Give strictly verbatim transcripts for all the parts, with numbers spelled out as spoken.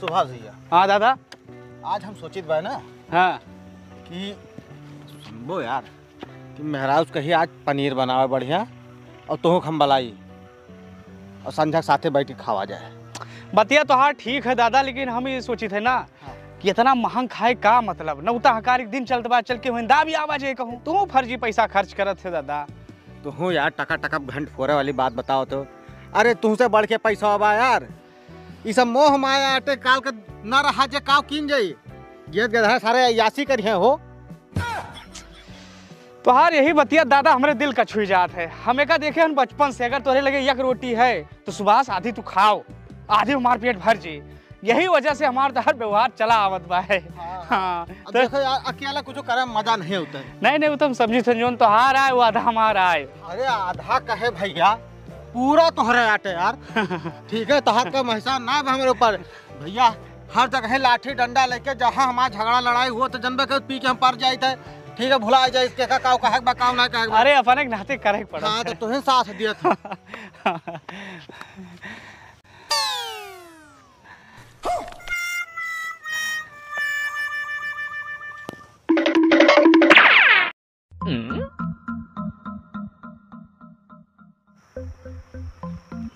सुभाष भैया। हाँ दादा। आज हम सोचित बा ना हाँ। कि सुनबो यार कि मेहरारू कही आज पनीर बनावे बढ़िया और तोहू के हम बलाई और संझा के साथे बैठ के खावा जाए। बतिया तोहार ठीक है दादा, लेकिन हम ये सोचित है ना हाँ। कि इतना महंग खाए का मतलब, नौता हकार एक दिन चलत बा, चल के वहीं दाबी आवा जाए कहूँ, तू फर्जी पैसा खर्च करत है दादा। तोहू यार टका टका घंट फोरे वाली बात बताओ तो। अरे तुहसे बढ़ के पैसा बा यार, ई सब मोह माया आटे काल के ना रहा जे काव कीन जाई। गेद गधा सारे अय्यासी करिहे हो। तोहार यही बतिया दादा हमरे दिल का छुई जात है। हमें का देखे हन बचपन से, अगर तोरे लगे एक रोटी है तो सुभाष आधी तू खाओ, आधी हमार पेट भर जी। यही वजह से हमार तोहार व्यवहार चला आवत बा है। हाँ। हाँ, अब तो देखो यार, अकेला कुछ करे में मजा नहीं होता है। नहीं, नहीं, वो तो हम समझी थे, जोन तोहार आए, वो आधा हमार आए। अरे आधा कहे भैया, पूरा तोहरे आटे यार। ठीक है, तोहार का एहसान ना बा हमरे ऊपर। भैया, हर जगह लाठी डंडा लेके जहाँ हमार झगड़ा लड़ाई हुआ तो जनबे के पी के हम पर जाइत है। ठीक है, भुला जाए इसके का काव कहे के बा, काव ना कहे के बा। अरे, अपने के नाते करे के पड़त हाँ, तो है। तुहे साथ दिया था।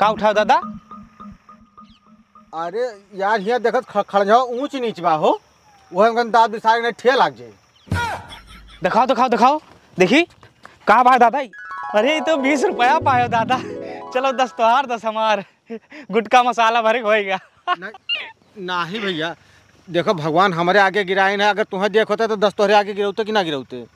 का उठाओ दादा? अरे यार, हियाँ देखत ख-, खड़ंजवा ऊंच नीच बा हो, वह हमकन दाँत बिसारे ने ठेल लाग जाए। दिखाओ, दिखाओ, दिखाओ, देखी का बा दादा? अरे, ये तो बीस रुपया पायो दादा। चलो, दस तोहार, दस हमार। गुटखा मसाला भरे के होएगा। नहीं, नहीं भैया, देखो भगवान हमरे आगे गिराइन है, अगर तुम्हें देख होते तो दस तोहरे आगे गिरौते कि ना गिरौते?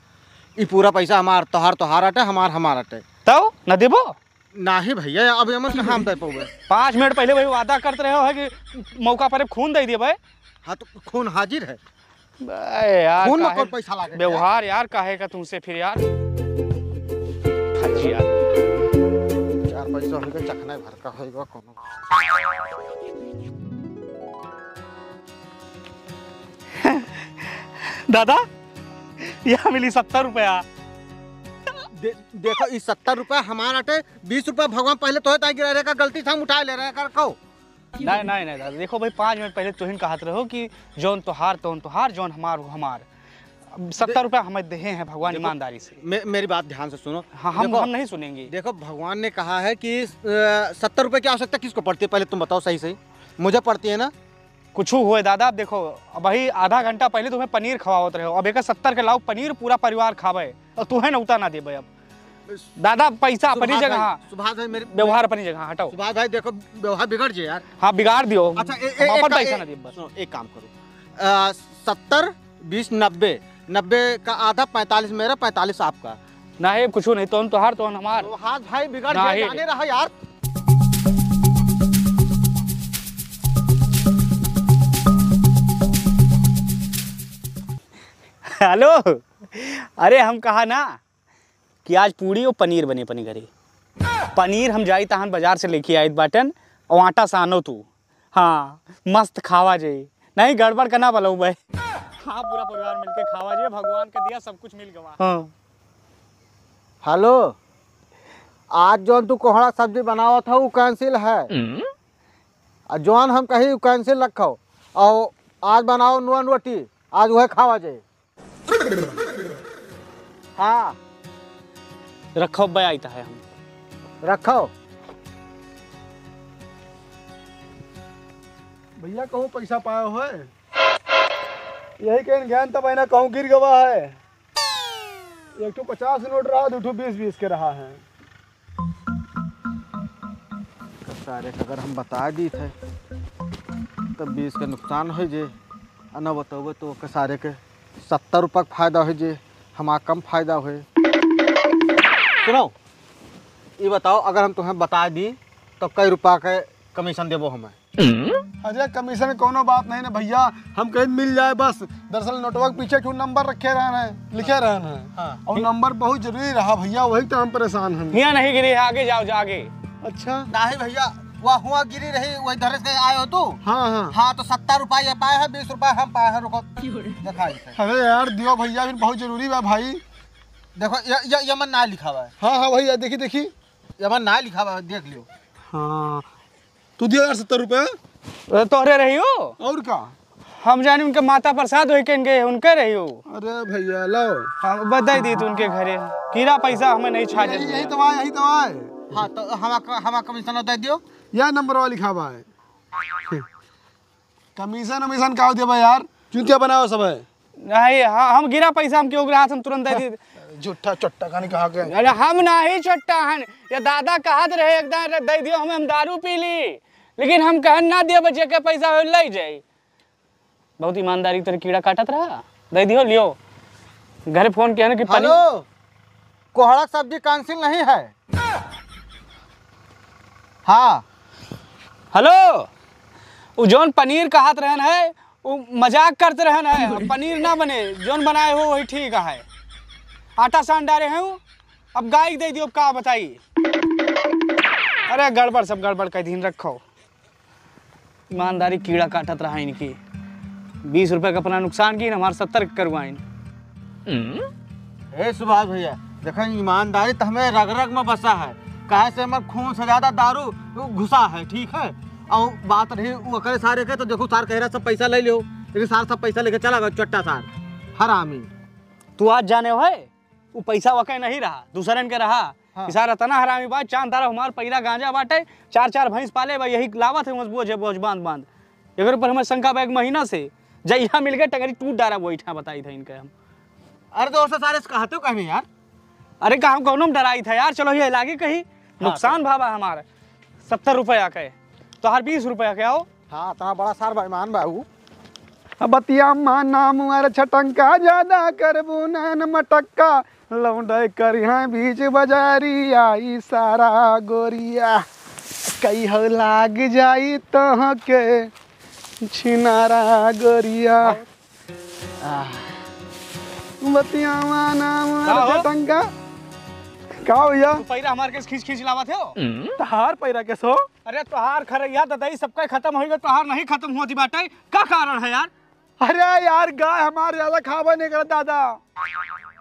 ई पूरा पैसा हमार, तोहार तोहार अटे, हमार हमार अटे। तौ न देबो? नहीं भैया, अब एमन कहाँ हम दे पौबे? पाँच मिनट पहले वही वादा करत रहे हो है कि मौका पर खून दे दिए भाई। हाँ, तो खून हाजिर है। बे यार, खून में काहे कौन पैसा लागे? व्यवहार यार, काहे का तुमसे फिर यार? फर्जी यार। चार पैसा होइगा, चखना भर का होइगा कोनो। दादा, यह मिली सत्तर रुपया। दे-, देखो, ई सत्तर रुपया हमार अटे, बीस रुपया भगवान पहले तोहे ताई गिरा रहे का, गलती से हम उठा ले रहे का, कहो। नहीं, नहीं, नहीं दादा, देखो भाई, पाँच मिनट पहले तुहिन कहत रहो कि जौन तोहार, तौन तोहार, जौन हमार, वो हमार। अब सत्तर दे-, रुपया हमें देहे हैं भगवान देखो, ईमानदारी से। मे-, मेरी बात ध्यान से सुनो। हाँ, हम, देखो, हम नहीं सुनेंगे। देखो, भगवान ने कहा है कि, अ, सत्तर रुपये की आवश्यकता किसको पड़ती है, पहले तुम बताओ सही सही, मुझे पड़ती है ना? कुछ हुए दादा, अब देखो, अबही आधा घंटा पहले तुम्हें पनीर खवावत रहे हो, अब एक सत्तर के लाओ पनीर, पूरा परिवार खावे, और तुम्हें नौता ना देबे अब। दादा, पैसा सुभाष अपनी जगह, भाई, हाँ। सुभाष भाई, मेरे, व्यवहार अपनी जगह, हटाओ। सुभाष भाई, देखो, व्यवहार बिगड़ जे यार। हाँ, बिगाड़ दियो। अच्छा, ए-, ए-, हम अपन एक का-, पैसा ए-, ना देब बस। सुनो, एक काम करो, अ, सत्तर, बीस, नब्बे, नब्बे का आधा, पैंतालीस मेरा, पैंतालीस आपका। नहीं, कुछ नहीं, तौन तोहार, तौन हमार। सुभाष भाई, बिगड़ जे, नहीं। जाने रहा यार। हेलो, अरे हम कहा ना कि आज पूड़ी और पनीर बने अपने घरे। पनीर हम जाई तहन बाजार से लेके आइत बाटन और आटा सानो तू। हाँ, मस्त खावा जे। नहीं गड़बड़ का ना बलऊ बे। हाँ, पूरा परिवार मिलके खावा जे, भगवान का दिया सब कुछ मिल गवा। हाँ। हेलो, आज जौन तू कोहड़ा सब्जी बनावत हो, उ cancel है। हम्म। आ जौन हम कही, उ cancel रखो। और आज बनाओ नून रोटी, आज वह खावा जे। हाँ। रखो बे, आइत है हम। रखो। भैया, कहूँ पैसा पायो है? यही कहीं ज्ञान तब है ना, कहूँ गिर गवा है। एक ठो पचास नोट रहा, दो ठो बीस बीस के रहा है। सारे के अगर हम बता दी थे, तब बीस के नुकसान हो जे, आ न बतौबे तो ओके सारे के सत्तर रुपया के फायदा हो जे, हमार कम फायदा होए। सुनो, ई बताओ, अगर हम तुम्हें बता दी, तो कई रुपया के कमीशन देबो हमें? अरे, कमीशन के कोनो बात नहीं ना भैया, हम कहीं मिल जाए बस। दरअसल नोटवा के पीछे एक ठो नंबर रखे रहन है, लिखे रहन है। हाँ। और नंबर बहुत जरूरी रहा भैया, वही तो हम परेशान हैं। हियाँ नहीं गिरी है, आगे जाओ, जा आगे। अच्छा। नहीं भैया, वह हुआ गिरी रही, वही धरे से आए हो तू? हाँ, हाँ। हाँ, तो सत्तर रुपया ये पाए हैं, बीस रुपया हम पाए हैं, रुको। दिखा देते हैं। अरे यार, दियो भैया, फिर बहुत जरूरी बा भाई। देखो, ये, ये, ये मन ना लिखा हुआ है। हाँ, हाँ, वही है, देखी, देखी। ये मन ना लिखा हुआ है, देख लियो। हाँ, तू दियो यार सत्तर रुपया। अरे तोहरे रही हो? और का? हम जानी उनके माता प्रसाद होई के इनके, उनके रही हो। अरे भैया, लो। हाँ, बस दे दी तू उनके घरे। कीड़ा पैसा हमें नहीं छाजे यही, यही तो आए, यही तो आए। हाँ, तो हमा, हमा कमीशन दे दियो। यह नंबर वाली खावा है। कमीशन वमीशन का होते भाई यार? चूतिया बनाओ सब है। नहीं, हाँ, हम गिरा पैसा, हम क्यों गिरा, हम तुरंत दे दी। झूठा चट्टा खानी कहा के। अरे हम नाही चट्टा हन, ये दादा कहत रहे एक दान रे, दे दियो हमें, हम दारू पी ली, लेकिन हम कहन ना दियो, जेके पैसा हो ले जाई। बहुत ईमानदारी तेरे कीड़ा काटत रहा, दे दियो, लियो। घरे फोन किया ना कि पनीर हेलो, कोहड़ा सब्जी कैंसिल नहीं है। हाँ। हेलो, उ जौन पनीर कहत रहन है, उ मजाक करत रहन है, पनीर ना बने, जौन बनाए हो वही ठीक है। आटा सान डारे हैं उ, अब गाय दे दियो, अब का बताई। अरे गड़बड़, सब गड़बड़ कर दीन, रखो। ईमानदारी कीड़ा काटत रहा इनकी। बीस रुपए का अपना नुकसान की, हमार सत्तर के करवाइन। ए सुभाष भैया, देखो ईमानदारी तो हमें रग रग में बसा है, काहे से हमारे खून से ज्यादा दारू घुसा है, ठीक है। और बात रही वो करे सारे के, तो देखो सार कह रहा सब पैसा ले लियो, लेकिन सार सब पैसा लेके चला गया चट्टा सार, हरामी। तू आज जाने हो है, उ पैसा वके नहीं रहा, दूसरन के रहा। हाँ। इसार इतना हरामी बा, चांद तारा हमार पैरा गांजा बाटे, चार चार भैंस पाले बा, यही लावत है, उस बोझे बोझ बांध बांध। एकर ऊपर हमें शंका बा एक महीना से, जहिया मिल गए टंगरी टूट डारा, वो इठा बताई था इनके हम। अरे तो उसे सारे से कहते हो कहने यार। अरे का हम कौनो में डराई था यार, चलो ये लागी कही, हाँ, नुकसान तो भावा हमार सत्तर रुपया के, तोहार बीस रुपया के आओ। हाँ, तहाँ बड़ा सार बेईमान बा ऊ। अब बतिया माना मुआर छटंका, ज्यादा करबू नैन मटक्का, लौंडे करिहाँ बीच बजारिया, ई सारा गोरिया, कहियो लाग जाई तोहके छिनारा गोरिया। आह। बतिया माना मुआर का हो? छटंका। का भैया? तू पैरा हमार केस खींच खींच लावत हो? तहार पैरा केस हो? अरे तोहार खरैया ददई सबका खत्म होइगा, तोहार नहीं खत्म होती बाटे, का कारण है यार? अरे यार, गाय हमार ज्यादा खावे नहीं करत दादा,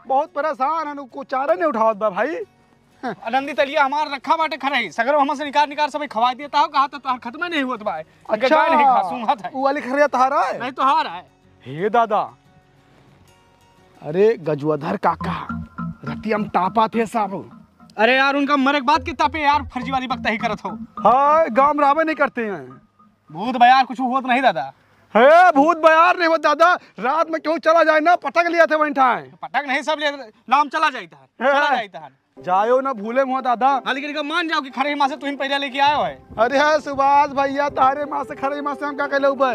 बहुत परेशान है, को चारा नहीं उठावत बा भाई। अनंदी तलिया हमार रखा बाटे खरही, सगरो हमसे निकार निकार सब खवा दिया था, कहा तो तोहार खत्म नहीं होत बा। इनके अच्छा, गाय नहीं खा, सूंघत है। वो वाली खरैया तोहार है? नहीं, तोहार है। हे दादा, अरे गजोधर काका, रतिया में तापा थे सब। अरे यार, उनका मरे के बाद के तापे यार, फर्जी वाली बकताही करत हो। हाँ, गाँव में रहबे नहीं करते हैं। भूत बयार कुछ होत नहीं दादा। हे, भूत बयार नहीं होत दादा, रात में क्यों चला जाए ना, पटक लिया थे वहीं ठाए। पटक नहीं, सब ले लाम चला जाता है, हे। चला जाता है। जायो ना भूले मुँह दादा। हाँ, लेकिन इनका मान जाओ कि खरही माँ से तुहिन पैरा लेके आयो है। अरे हाँ, सुभाष भैया, तारे माँ से, खरही माँ से हम का कहले उबे?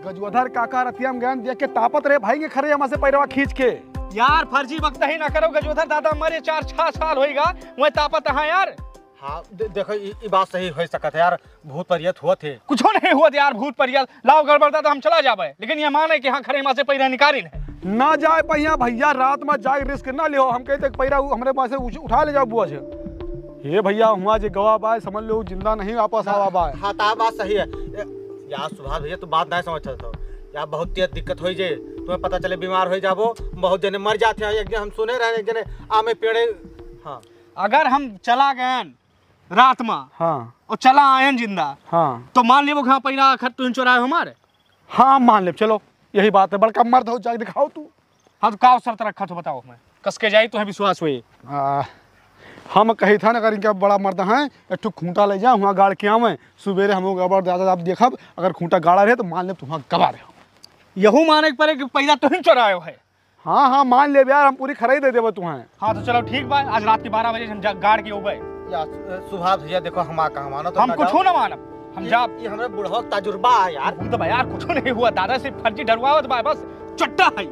गजोधर काका रतिया में गए देख के तापत रहे भाई के खरही माँ से पैरवा खींच के। यार, फर्जी बकताही ना करो, गजोधर दादा मरे चार छह साल होइगा, वह तापत हाँ यार। हाँ, दे-, देखो, ई, ई बात सही हो सकत है यार, भूत परियत हुआ थे। कुछो नहीं हुआ थे यार, भूत परियत। लाओ गड़बड़ था तो हम चला जाबे, लेकिन ये माने कि हाँ, खरही माँ से पैरा निकाली ले। ना जाए पहिया भैया, रात में जाए रिस्क ना लियो। हम कहते पैरा उ-, हमरे पास से उठ-, उठा ले जाओ बोझ। हे भैया, हुआ जे गवा बाय, समझ लो जिंदा नहीं वापस आवा बाय। हाँ, ता बात सही है। ए, यार सुभाष भैया, तू बात नहीं समझ सकते हो। यार बहुत तेज दिक्कत होई जे, तुम्हें पता चले बीमार हो जाबो, बहुत जने मर जाते हैं। एक दिन हम सुने रहे, एक जने आमे पेड़े, हाँ। अगर हम चला गए रात में हाँ। और चला आयन जिंदा, हाँ। तो मान लेबो कि हाँ, पैरा खत तुम चोराए हमारे। हाँ, मान लेब, चलो, यही बात है, बड़का मर्द हो, जाके दिखाओ तू। हाँ, तो का शर्त रखा तो बताओ, मैं कस के जाई, तुम्हें विश्वास हुई? आ, हम कही था ना, अगर इनका बड़ा मर्द है, एक ठो खूंटा ले जा, वहाँ गाड़ के आवे, सुबेरे हम लोग अबर दादा आप देखब, अगर खूंटा गाड़ा रहे तो मान लेब, तुम गवा रहे हो। यहू माने के पड़े कि पैरा तुम चोरायो है। हाँ, हाँ, मान लेब यार, हम पूरी खरही दे देबे तुहें। हाँ, तो चलो ठीक बा, आज रात के बारह बजे हम जा-, गाड़ के उबे। यार, सु-, सुभाष भैया, देखो, हम आ कहाँ मानो तो हम ना कुछो जाओ। ना मानब, हम ये, जाब। ये हमरे बुढ़वा के तजुर्बा है यार। भूत बा यार, कुछो नहीं हुआ, दादा से फर्जी डरवावत बा, बस चट्टा है।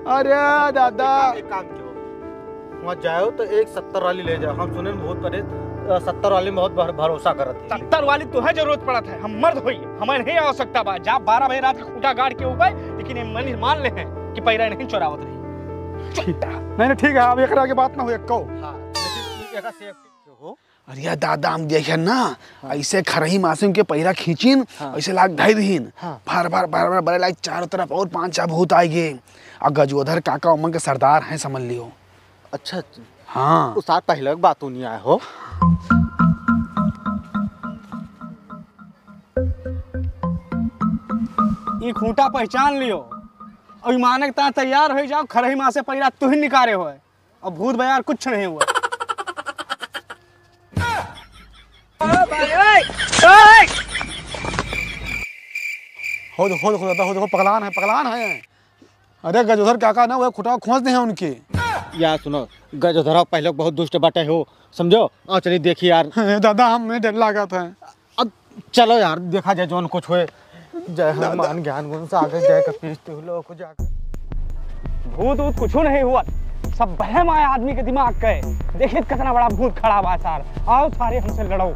अरे दादा। एक काम, एक काम करो, वहाँ जाओ तो एक सत्तर वाली ले जाओ, हम सुने भूत प्रेत, अ, सत्तर वाली में बहुत भर-, भरोसा करत है। सत्तर वाली तुहें जरूरत पड़त है, हम मर्द होई, हमें नहीं आवश्यकता बा। जा बारह बजे रात के खूंटा गाड़ के उबे, लेकिन ये मन मान ले हैं कि पैरा नहीं चोरावत रही। ठीक। नहीं, नहीं, ठीक है, अब एकरा आगे बात ना हो, एक्को। हाँ, लेकिन एका से हो। अरे यार दादा, हम देखे ना, हाँ। ऐसे खरही मासिम के पैरा खींचिन, हाँ। ऐसे लाग धई रहीन। हाँ। भर, भर, भर, भर, बड़े लाग चारों तरफ और पांच छह भूत आए गए। आ गजोधर काका उमन के सरदार हैं, समझ लियो। अच्छा। हाँ। उ सार पहले के बात नहीं आए हो। ई खूंटा पहचान लियो, अउर ई माने के ता तैयार होइ जाओ, खरही मा से पहिरा तुहिन निकारे होए, अउर भूत बयार कुछ नहीं हुआ। हो देखो, हो देखो दादा, हो देखो, पगलान है, पगलान है। अरे गजोधर काका ना, वह खुटा खोंच दे हैं उनके। यार सुनो, गजोधरा पहले बहुत दुष्ट बाटे हो, समझो। आओ चलिए देखी यार। ए दादा, हमें डर लागत है। अब चलो यार, देखा जाए जौन कुछ होए। जय हनुमान ज्ञान गुण सागर जय कपीस तिहु लोक उजागर। भूत ऊत कुछ नहीं हुआ, सब बहम आए आदमी के दिमाग के। देखित कितना बड़ा भूत खड़ा बा सार। आओ सारे हमसे लड़ो।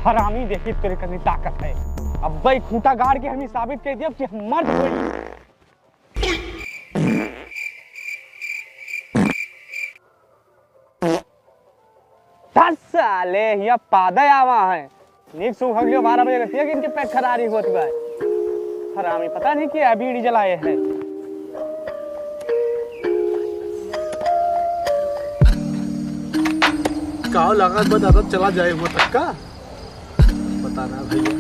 हरामी, देखित तेरे कितनी ताकत है। अब भाई खूंटा गाड़ के हमें साबित कर दिया कि हम मर्द होई। दस साले हिया पादे आवा है। नीक सुबह हो गयो, बारह बजे रहती है कि इनके पेट खरारी होत बा। हरामी पता नहीं क्या बीड़ी जलाए है। काव लागत बा दादा, चला जाए हुआ तक का? पता ना भैया।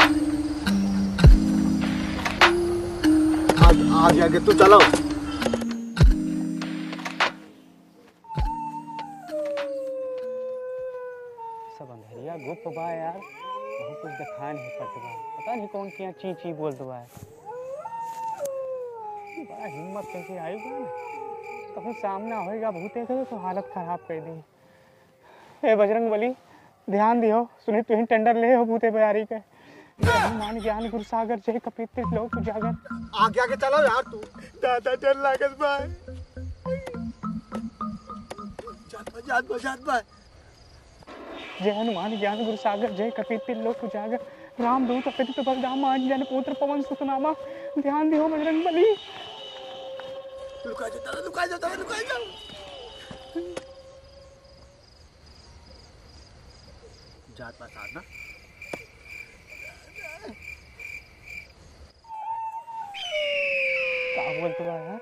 आज, आज आगे तू चलो। सब अंधेरिया गुप्त बा यार, बहुत कुछ दिखाई नहीं पड़त बा। पता नहीं कौन किया ची ची बोलत बा। बड़ा हिम्मत कैसे आई बा ना, कहूँ सामना होएगा भूते के तो हालत खराब कर दी। ए बजरंग बली, ध्यान दियो, सुनी तुही टेंडर ले हो भूते बयारी के। जय हनुमान ज्ञान गुरु सागर, जय कपीस तिहु लोक उजागर। आगे आगे चलो यार तू, दादा डर लागत बा। जात बा, जात बा, जात बा। जय हनुमान ज्ञान गुरु सागर, जय कपीस तिहु लोक उजागर। रामदूत अतुलित बल धामा, अंजनी पुत्र पवन सुत नामा। ध्यान दियो बजरंग बली। लुका जाओ दादा, लुका जाओ दादा, लुका जाओ। जात बा सार ना। का बोलत बा यार?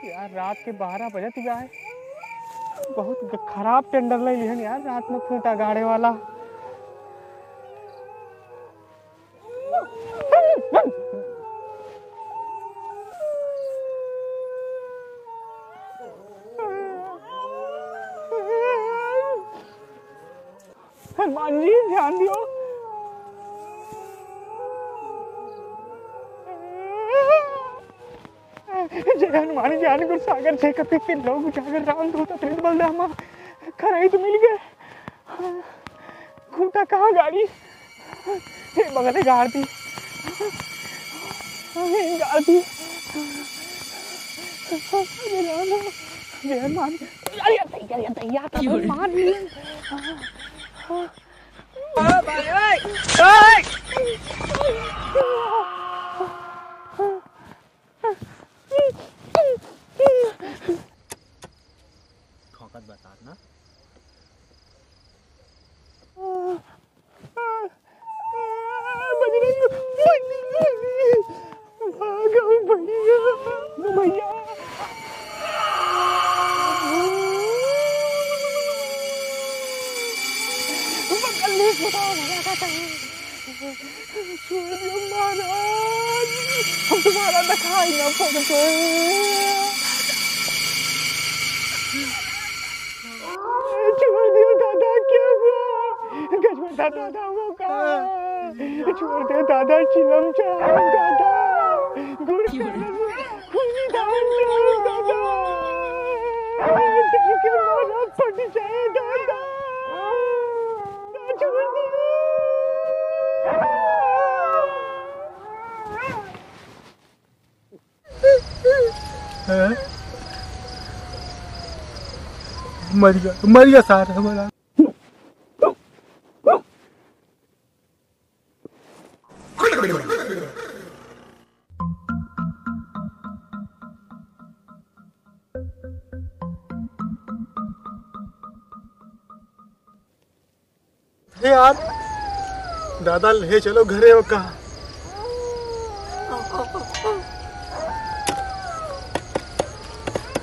यार, रात के बारह बजत बा है। बहुत ग-, खराब टेंडर ले लिहन यार, रात में खूंटा गाड़े वाला। हनुमान जी, ध्यान दियो। जय हनुमान ज्ञान गुण सागर, जय कपीस तिहु लोक उजागर, रामदूत अतुलित बल धामा। खरही तो मिल गए, खूंटा कहाँ गाड़ी? हे बगले गाड़ दी, हे गाड़ दी। अरे राम, जय हनुमान। अरे तैयार, तैयार, तैयार, मार ली। ठोकत बतात ना। बजरंग बली, भागो भैया, भैया। पकड़ ले, छोड़ दियो महाराज, हम तुम्हारा दिखाई ना पड़ते। छोड़ दियो दादा, क्या हुआ? गजबंदा दादा हुआ का? छोड़ दे दादा, चिलम चाट दादा, गुड़ के लड्डू, खूनी दाल चाट दादा। चल के मारा फट जाए दादा। छोड़ दियो। हैं? मर गया, मर गया सार हमारा। हे यार, दादा ले चलो घरे हो का।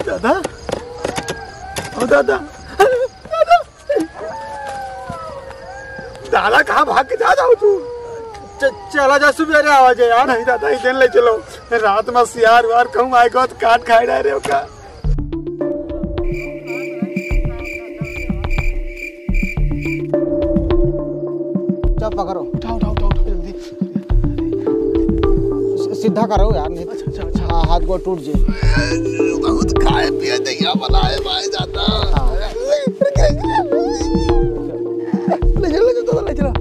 दादा, ओ दादा, दादा, दादा कहाँ भाग के जा जाओ तू? च-, चला जा, सुबेरे आवा जाए यार। नहीं दादा, इधर ले चलो, रात में सियार वार कहूँ आएगा तो काट खाए रह रहे हो का? चल पकड़ो। उठाओ, उठाओ, उठाओ, उठाओ, जल्दी। स-, सीधा करो यार, नहीं तो अच्छा, अच्छा, अच्छा। हाँ, हाथ गोड़ टूट जाए। बहुत खाए पिए दहिया बनाए भाई दादा। हाँ। ले चलो, ले चलो, ले चलो।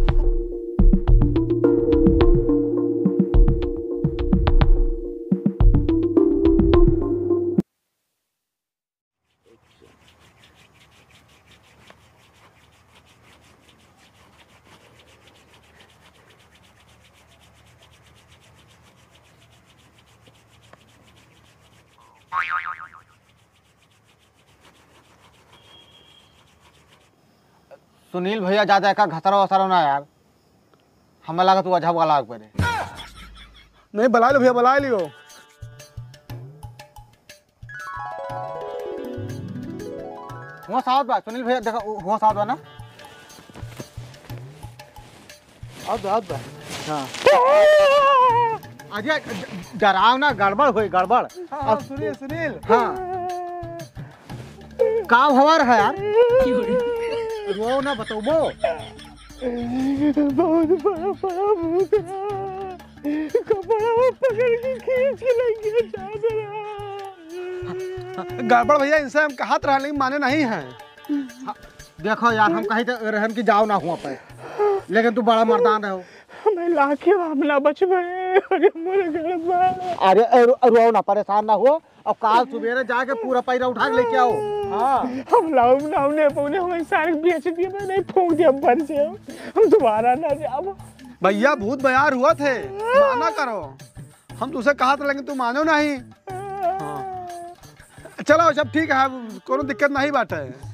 सुनील भैया, ज्यादा एका घसरो वसरो ना यार, हमें लगा तू ओझा वाला आग पड़े। नहीं, बुला लो भैया, बुला लियो। हुआ साहब बा, सुनील भैया, देखा, हुआ साहब बा ना? अब, अब। हाँ। अजय, ड-, डराव ना, गड़बड़ होई, गड़बड़। हाँ, हाँ, अब सुनील, सुनील। हाँ। का हवार है यार? रो ना, बतौबो। बहुत बड़ा, बड़ा भूत है। कपड़ा वो पकड़ के खींच के लग गया चादर। गड़बड़ भैया, इनसे हम कहत रहा, लेकिन माने नहीं है। हाँ, देखो यार, हम कहीं तो रहन की जाओ ना हुआ पे, लेकिन तू बड़ा मर्दान रहो। हमें लाके हम ना बचबे। अरे मोरे घर बा। अरे, अरे, अरे, रो ना, परेशान ना हो, और काल सुबेरे जाके पूरा पैरा उठा के लेके आओ। हाँ। हम लाउब ना, हमने पौने हमें सारे बेच दिए, मैं नहीं फूंक दिया, मर जाओ, हम दोबारा ना जाओ। भैया, भूत बयार हुआ थे, माना करो। हम तुझसे कहा था, लेकिन तू मानो नहीं। हाँ। चलो, सब ठीक है, अब कोनो दिक्कत नहीं बाटे।